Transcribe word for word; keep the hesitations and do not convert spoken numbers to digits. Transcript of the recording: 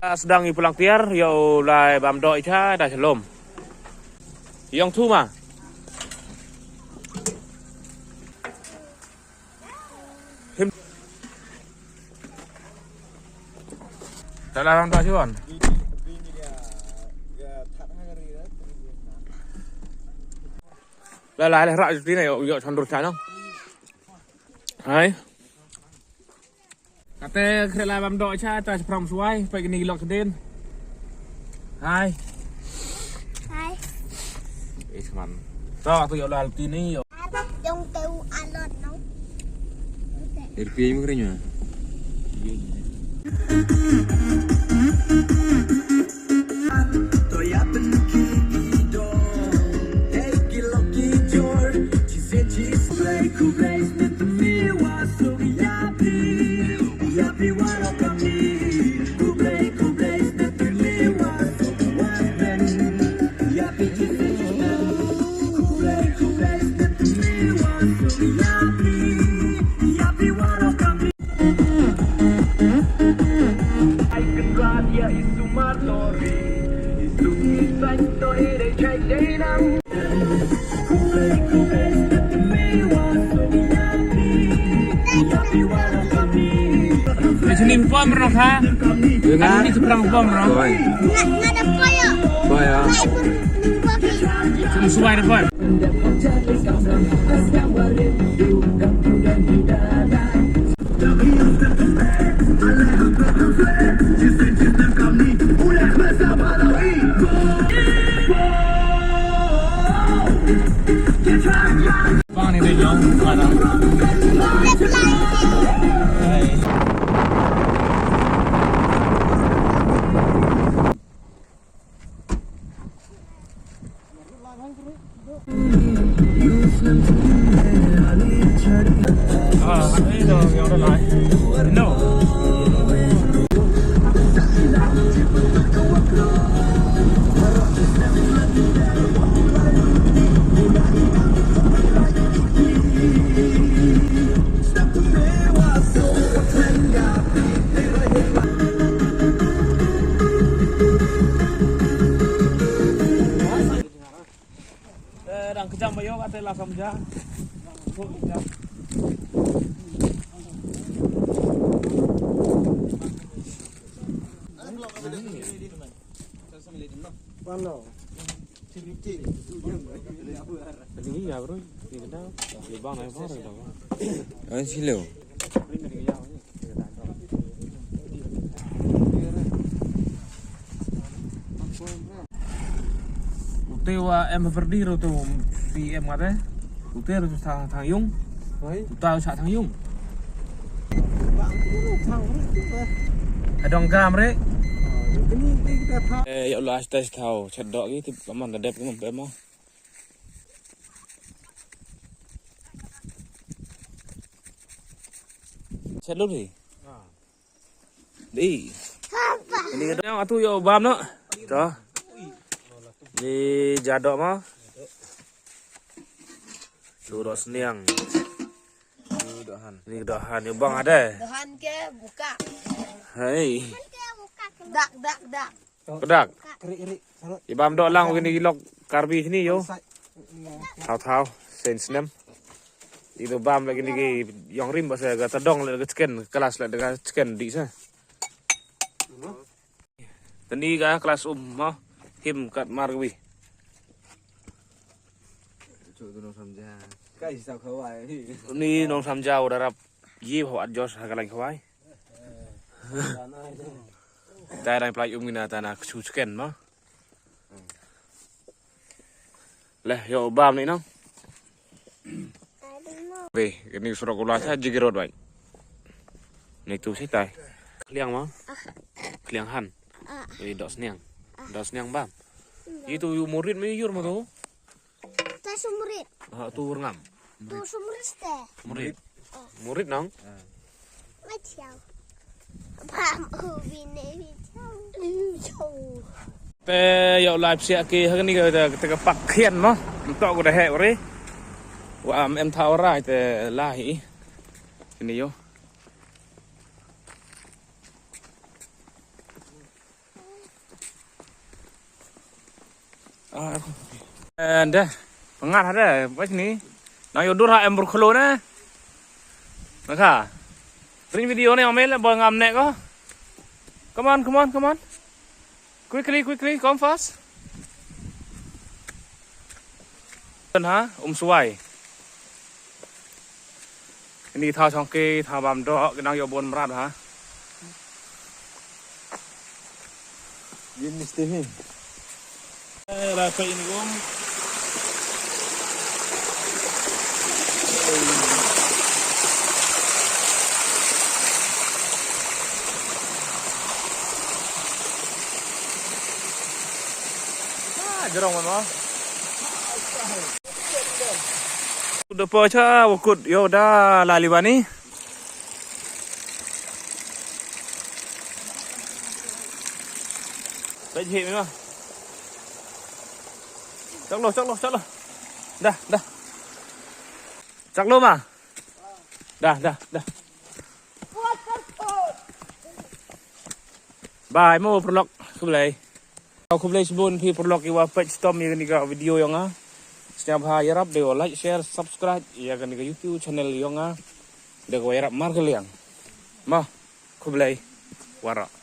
Sdang i pulang tiar, ïa u lai bam doh i cha, da shalom. Yong thu ma. Him. Da lai bam doh chuan. Lai lai lai rak juti na ïa, ïa chandur cha nang. Hai. Kata khreh lai bam doh cha, ta cha phrang suwai, pa kini lok din. Hai. Hai. Eh, man. Ta tu ïa lai ti ni ïa. Jong teu alot no. Ir pi mu khreh nya. Ni pom rong ha. Dengan ni seberang pom rong. Boy. Boy ya. Semua suai depan. Eh, dang kejam ba ïoh kata la samja. Ini ya, bro. Ini kita. Ini bang, ini bang, ini bang. Ini sih, Leo. Ute wa em Verdi ro tu P M ngate. Ute ro tu thang thang yung. Hoi. Uta sa thang yung. Bang tu thang re tu ba. Adong gam re. Ah, kini ti kita thang. Eh, ya Allah, stai thau chat dok gitu, paman da dep ngam pe mo. Chat lu ni. Ah. Di. Ini ka dong atu ïa u bam noh. To. Ni ja doh ma. Tu doh sniang. Ni doh han. Ni doh han, ïa bang ada. Doh han ke buka. Hai. Dak, dak, dak. Pedak. Kri, kri. Sarut. Ïa bam doh lang kini ki lok Karbi sini ïo. Sai. Thaw thaw, sen snem. Ïa bam lagi ni ki ïong rim ba sa ga tadong lagi chicken, kelas lagi ga chicken di sa. Tani ga kelas um ha. Him kat mar wi. Chu tu nong samja. Kai sa khawai. Ni nong samja udah rap. Ye ho adjust ha kalang khawai. Tai dang plai um ngina ta na ksu chicken ma. Leh ïa u bam ni nang. Be, ini surok ula sa jigi rot bai. Ni tu si tai. Kliang ma. Kliang han. Ni dok sniang. Dok sniang bam. Itu yu murid mi yur ma tu. Ta sumrit. Ha, tu urngam. Tu sumrit te. Murid. Murid nang. Machau. Pam u bine machau. Te ïa u live sia ki ha kani ka, ka, ka pak khian mo. Ntok ko da he ore. Wa am em tha ora te la hi. Kini ïo. Ah, and, eh, pengat ada, pas ni. Nang yodur ha em berkhlo ne. Maka. Ring video ne amel ba ngam ne ko. Come on, come on, come on. Quickly, quickly, come fast. Ha, um suwai. Ini thaw chongke, thaw bam dok, ki nang ïoh bun mrad ha. Yin ni Stephen. Eh, rapat ini, Om. Ah, jerong mana? Udah pecah, wakut. Yo, dah, lali bani. Pejhit memang. Chak lo, chak lo, chak lo. Dah, dah. Chak lo ma. Dah, dah, dah. Bye mo paralok. Khublei. Khublei shibun phi paralok iwa peit shitom ïa kane ka video jong nga. Sngewbha ïarap da iwa like, share, subscribe ïa kane ka YouTube channel jong nga. Da kawa ïarap markylliang. Mo, khublei. Warok.